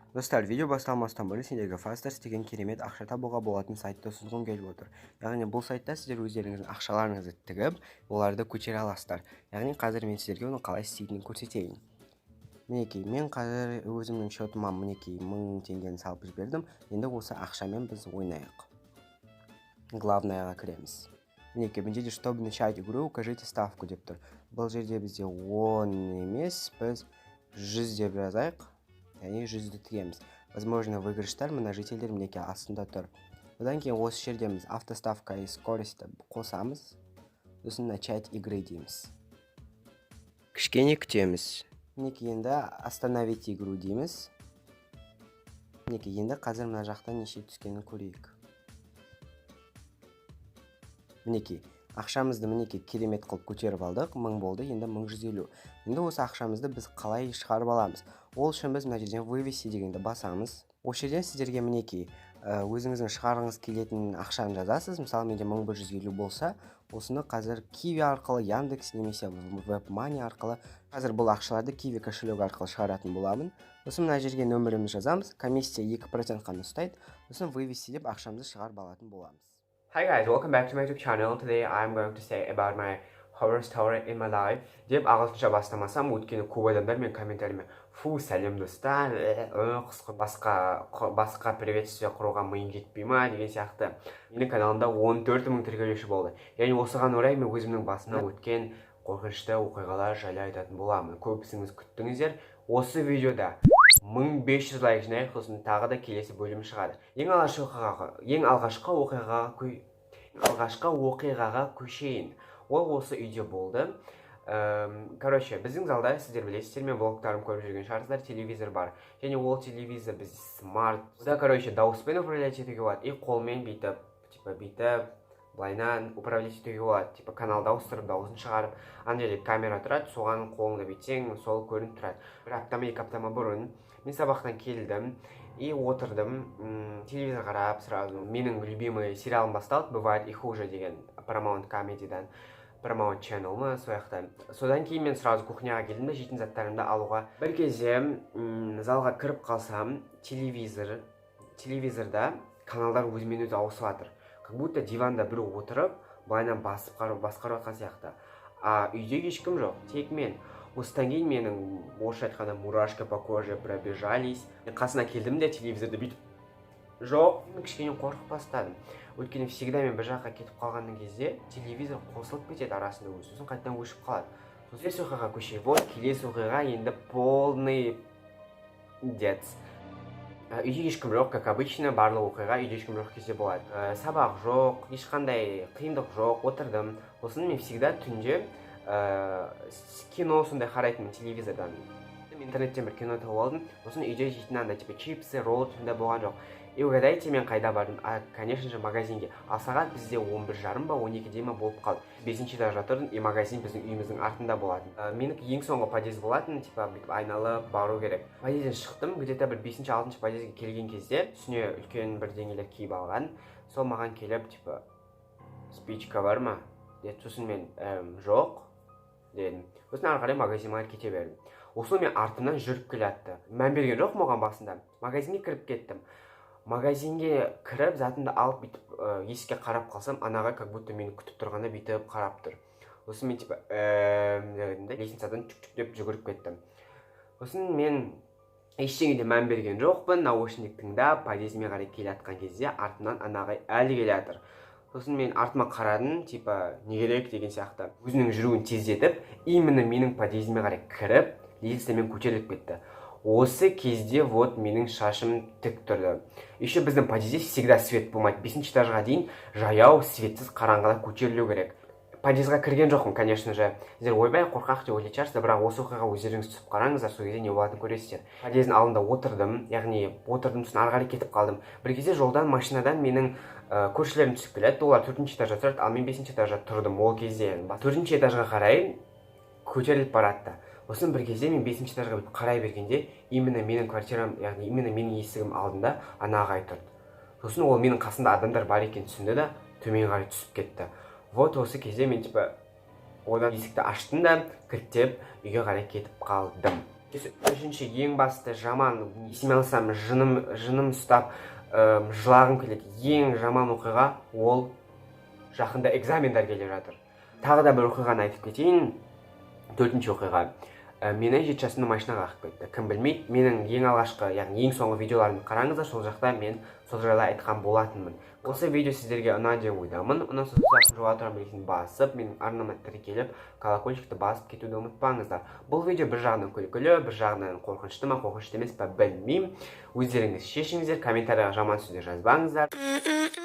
Достар, видео басталмастан бұрын сендерге Fasters деген керемет ақша табуға болатын сайтты ұсынғым келіп отыр. Яғни бұл сайтта сіздер өздеріңіздің ақшаларыңызды тігіп, оларды көтере аласыздар. Яғни қазір мен сіздерге оны қалай істейтінін көрсетейін. Мінекей, мен қазір өзімнің счетыма, мінекей, 1000 теңгені салып жібердім. Енді осы ақшамен біз ойнайық. Главныйға кіреміз. Мінекей, мына жерде «Чтобы начать игру, укажите ставку» деп тұр. Бұл жерде бізде 10 емес, біз 100 деп жазайық, яғни 100-ді тігеміз. Возможно, выигрыштар, множительдер, мінекей, астында тұр. Одан кейін осы жерде біз автоставка и скорость қосамыз, сосын «Начать игры» дейміз. Кішкене күтеміз. Мінекей, енді «Остановить игру» дейміз. Мінекей, енді қазір мына жақта неше түскенін көрейік. Мінекей, ақшамызды, мінекей, керемет қылып көтеріп алдық, 1000 болды, енді 1150. Енді осы ақшамызды біз қалай шығарып аламыз? Ол үшін біз мына жерден «Вывести» дегенді басамыз. Осы жерден сіздерге, мінекей, өзіңіздің шығарғыңыз келетін ақшаны жазасыз. Мысалы, менде 1150 болса, осыны қазір Киви арқылы, Яндекс немесе WebMoney арқылы, қазір бұл ақшаларды Киви кошелек арқылы шығаратын боламын. Сосын мына жерге нөмірімізді жазамыз, комиссия 2% қана ұстайды. Сосын «Вывести» деп ақшамызды шығарып алатын боламыз. Hi guys, welcome back to my YouTube channel. Today I'm going to say about my horror story in my life. Деп ағылшынша бастамасам, өйткені көп адамдар мен комментарийме: «Фу, сәлем, достар, қысқы басқа басқа приветствие құруға миың жетпей ма?» деген сияқты. Менің каналымда 14 мың тіркелуші болды. Яғни осыған орай мен өзімнің басымнан өткен қорқынышты оқиғалар жайлы айтатын боламын. Көбісіңіз күттіңіздер. Осы видеода 1500 лайк жинайық, сосын тағы да келесі бөлім шығады. Ең алғашқы оқиғаға көшейін. Ол осы үйде болды. Короче, біздің залда, сіздер білесіздер, мен влогтарым көріп жүрген шығарсыздар, телевизор бар. Және ол телевизор біз смарт да, короче, дауыспен управлять етуге болады и қолмен бүйтіп, типа, бүйтіп былайынан управлять етуге болады, типа, каналды ауыстырып, дауысын шығарып. Ана жерде камера тұрады, соған қолыңды бүйтсең, сол көрініп тұрады. Бір апта ма, 2 апта ма бұрын мен сабақтан келдім и отырдым телевизор қарап. Сразу менің любимый сериалым басталды, «Бывает и хуже» деген, Paramount Comedy-дан, Paramount Channel ма, сол жақта. Содан кейін мен сразу кухняға келдім да, жейтін заттарымды алуға. Бір кезде залға кіріп қалсам, телевизорда каналдар өзімен өзі ауысып жатыр, как будто диванда біреу отырып, былайынан басып басқарып жатқан сияқты. А үйде ешкім жоқ, тек мен. Осыдан кейін менің, орысша айтқанда, мурашка по коже пробежались. Мен қасына келдім де, телевизорды бүйтіп, жоқ, мен кішкене қорқып бастадым, өйткені всегда мен бір жаққа кетіп қалған кезде телевизор қосылып кетеді арасында өзі, сосын қайтадан өшіп қалады. Сосын келесі оқиғаға көшейік. Вот, келесі оқиға енді полный пиздец. Үйде ешкім жоқ, как обычно, барлық оқиға үйде ешкім жоқ кезде болады. Сабақ жоқ, ешқандай қиындық жоқ, отырдым. Сосын мен всегда түнде кино сондай қарайтынмын телевизордан. Интернеттен бір кино тауып алдым. Сосын үйде жейтін андай, типа, чипсы, ролл сондай болған жоқ. И угадайте, мен қайда бардым? А, конечно же, магазинге. Ал сағат бізде 11:30 ба, 12-де ма болып қалды. Бесінші этажда тұрдым, и магазин біздің үйіміздің артында болатын. Менікі ең соңғы подъезд болатын, типа, бүйтіп айналып бару керек. Подъезден шықтым, где то бір бесінші, алтыншы подъездге келген кезде үстіне үлкен бірдеңелер киіп алған, сол маған келіп, типа, «Спичка бар ма?» деді. Сосын мен «Жоқ» дедім. Сосын ары қарай магазинге кете бердім. Осыны мен артымнан жүріп келе жатты, мән берген жоқпын оған басында. Магазинге кіріп кеттім. Магазинге кіріп, затымды алып, бүйтіп есікке қарап қалсам, анаға как будто мені күтіп тұрғанда бүйтіп қарап тұр. Сосын мен, типа, дедім да, лестницадан чүк чүк деп жүгіріп кеттім. Сосын мен ештеңеге де мән берген жоқпын, наушник тыңдап подъездіме қарай келе жатқан кезде артымнан ана ағай әлі келе жатыр. Сосын мен артыма қарадым, типа, не керек деген сияқты. Өзінің жүруін тездетіп, именно менің подъездіме қарай кіріп, лестницамен көтеріліп кетті. Осы кезде вот менің шашым тік тұрды. Еще біздің подъезде всегда свет болмайды, бесінші этажға дейін жаяу, светсіз, қараңғыда көтерілу керек. Подъездға кірген жоқпын, конечно же. Сіздер «Ойбай, қорқақ» деп ойлайтын шығарсыздар, бірақ осы оқиғаға өздеріңіз түсіп қараңыздар, сол кезде не болатынын көресіздер. Подъездің алдында отырдым, яғни отырдым, сосын ары қарай кетіп қалдым. Бір кезде жолдан машинадан менің көршілерім түсіп келеді. Олар төртінші этажда тұрады, ал мен бесінші этажда тұрдым. Ол кезде төртінші этажға қарай көтеріліп барады да. Сосын бір кезде мен бесінші этажға бүйтіп қарай бергенде, именно менің квартирам, яғни именно менің есігім алдында ана ағай тұрды. Сосын ол менің қасымда адамдар бар екенін түсінді да, төмен қарай түсіп кетті. Вот осы кезде мен, типа, одан есікті аштым да, кілттеп үйге қарай кетіп қалдым. Үшінші, ең басты жаман, есіме алсам, жыным ұстап, жылағым келеді, ең жаман оқиға — ол жақында экзамендар келе жатыр. Тағы да бір оқиғаны айтып кетейін, төртінші оқиға. Мені 7 жасымда машина қағып кетті. Кім білмейді, менің ең алғашқы, яғни ең соңғы видеоларымды қараңыздар, сол жақта мен сол жайлы айтқан болатынмын. Осы видео сіздерге ұнады деп ойдамын. Ұнаса, жоғары тұрған белгісін басып, менің арнама тіркеліп, колокольчикті басып кетуді ұмытпаңыздар. Бұл видео бір жағынан күлкілі, бір жағынан қорқынышты ма, қорқынышты емес па, білмеймін, өздеріңіз шешіңіздер. Комментарийға жаман сөздер жазбаңыздар.